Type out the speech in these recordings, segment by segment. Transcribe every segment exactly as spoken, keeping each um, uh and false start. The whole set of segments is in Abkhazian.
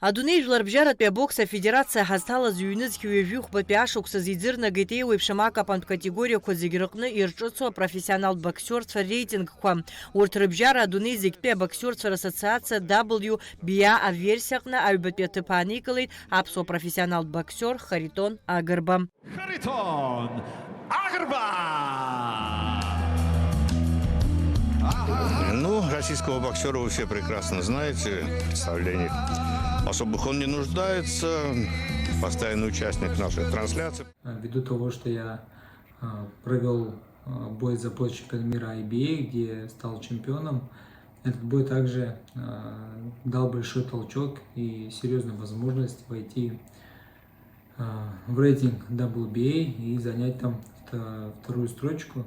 Адунеи жәларбжьаратәи абокс афедерациа ҳазҭалаз ҩнызқь ҩажәихәбатәи ашықәсазы иӡырнагеит еиуеиԥшым акапантә категориақәа зегь рыҟны ирҿыцу апрофессионалтә боксиорцәа реитингқәа. Урҭ рыбжьара адунеи зегьтәи абоксиорцәа рассоциациа W B A аверсиа аҟны аҩбатәи аҭыԥ ааникылеит аԥсуа профессионалтә боксиор Харитон Агрба. Харитон Агрба! Ну, российского боксера вы все прекрасно знаете, представление. Особых он не нуждается, постоянный участник наших трансляций. А, ввиду того, что я, а, провёл, а, бой за пост чемпиона мира I B A, где стал чемпионом, этот бой также, а, дал большой толчок и серьёзную возможность войти, а, в рейтинг W B A и занять там вто-, вторую строчку.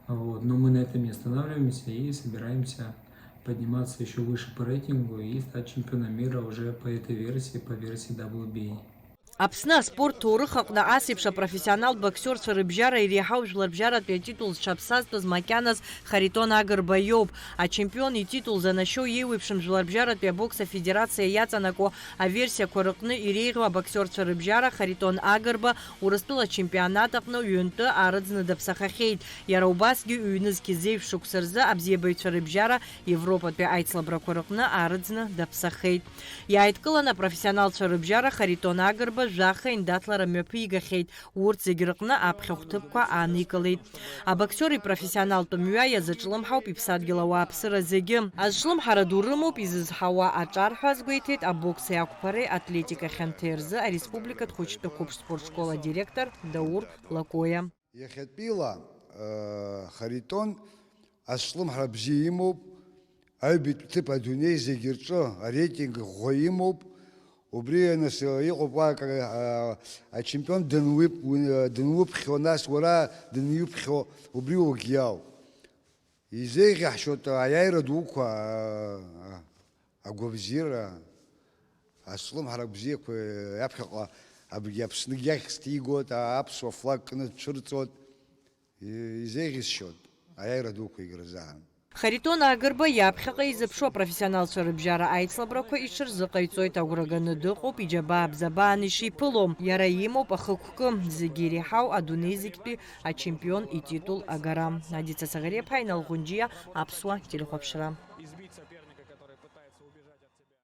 Вот. Но мы на этом не останавливаемся и собираемся подниматься ещё выше по рейтингу и стать чемпионом мира уже по этой версии, по версии W B A. Аԥсны аспорт ҭоурых аҟны ас еиԥш апрофессионалтә боксиорцәа рыбжьара иреиҳау жәларбжьаратәи атитул зҽаԥсазтәыз макьаназ Харитон Агрба иоуп. Ачемпион ититул занашьоу еиуеиԥшым жәларбжьаратәи абокс афедерациа иаҵанакуа аверсиақәа рыҟны иреиӷьу абоксиорцәа рыбжьара Харитон Агрба Урыстәыла ачемпионат аҟны ҩынтәы аарыӡны даԥсахахьеит. Иара убасгьы ҩнызқь зеижә шықәса рзы абзиабаҩцәа рыбжьара Европатәи аицлабрақәа рыҟны аарыӡны даԥсахеит. Иааидкыланы апрофессионалцәа рыбжьара Харитон Агрба жәаха индаҭлара мҩаԥигахьеит, урҭ зегь рыҟны аԥхьахә ҭыԥқәа ааникылеит. Абоксиор ипрофессионалтә мҩа иазыҿлымҳауп иԥсадгьыл ауааԥсыра зегьы. Азҿлымҳара ду рымоуп изызҳауа аҿар ҳәа азгәеиҭеит абокси ақәԥареи атлетика хьанҭеи рзы ареспубликатә хәыҷтәы қәыԥш спортшкол адиректор Даур Лакоиа. Иахьатәиала, э, Харитон азҿлымҳара бзиа имоуп, аҩбатәи ҭыԥ адунеи зегьы рҿы арейтинг ӷәӷәа имоуп. Убри, нас, э, иҟоуп уа, э, ачемпион дануип-, уи, э, дануԥхьо, нас уара даниуԥхьо, убри угиау. Изеиӷьаҳшьоит аиааира дуқәа, э, агәабзиара, азҿлымҳара бзиақәа иаԥхьаҟа абгьы Аԥсны иахь сҭигоит, аԥсуа флаг кны дцәырҵуеит, и-, изеиӷьысшьоит аиааира дуқәа егьырзаан. Харитон Агрба иаԥхьаҟа изыԥшу апрофессионалцәа рыбжьара аицлабрақәа иҽырзыҟаиҵоит, агәра ганы дыҟоуп иџьабаа бзабаан ишиԥыло. Иара имоуп ахықәкы, зегьы иреиҳау адунеи зегьтәи ачемпион ититул агара. Надица Саӷариаԥҳа, Инал Ӷәынџьиа, Аԥсуа телехәаԥшра.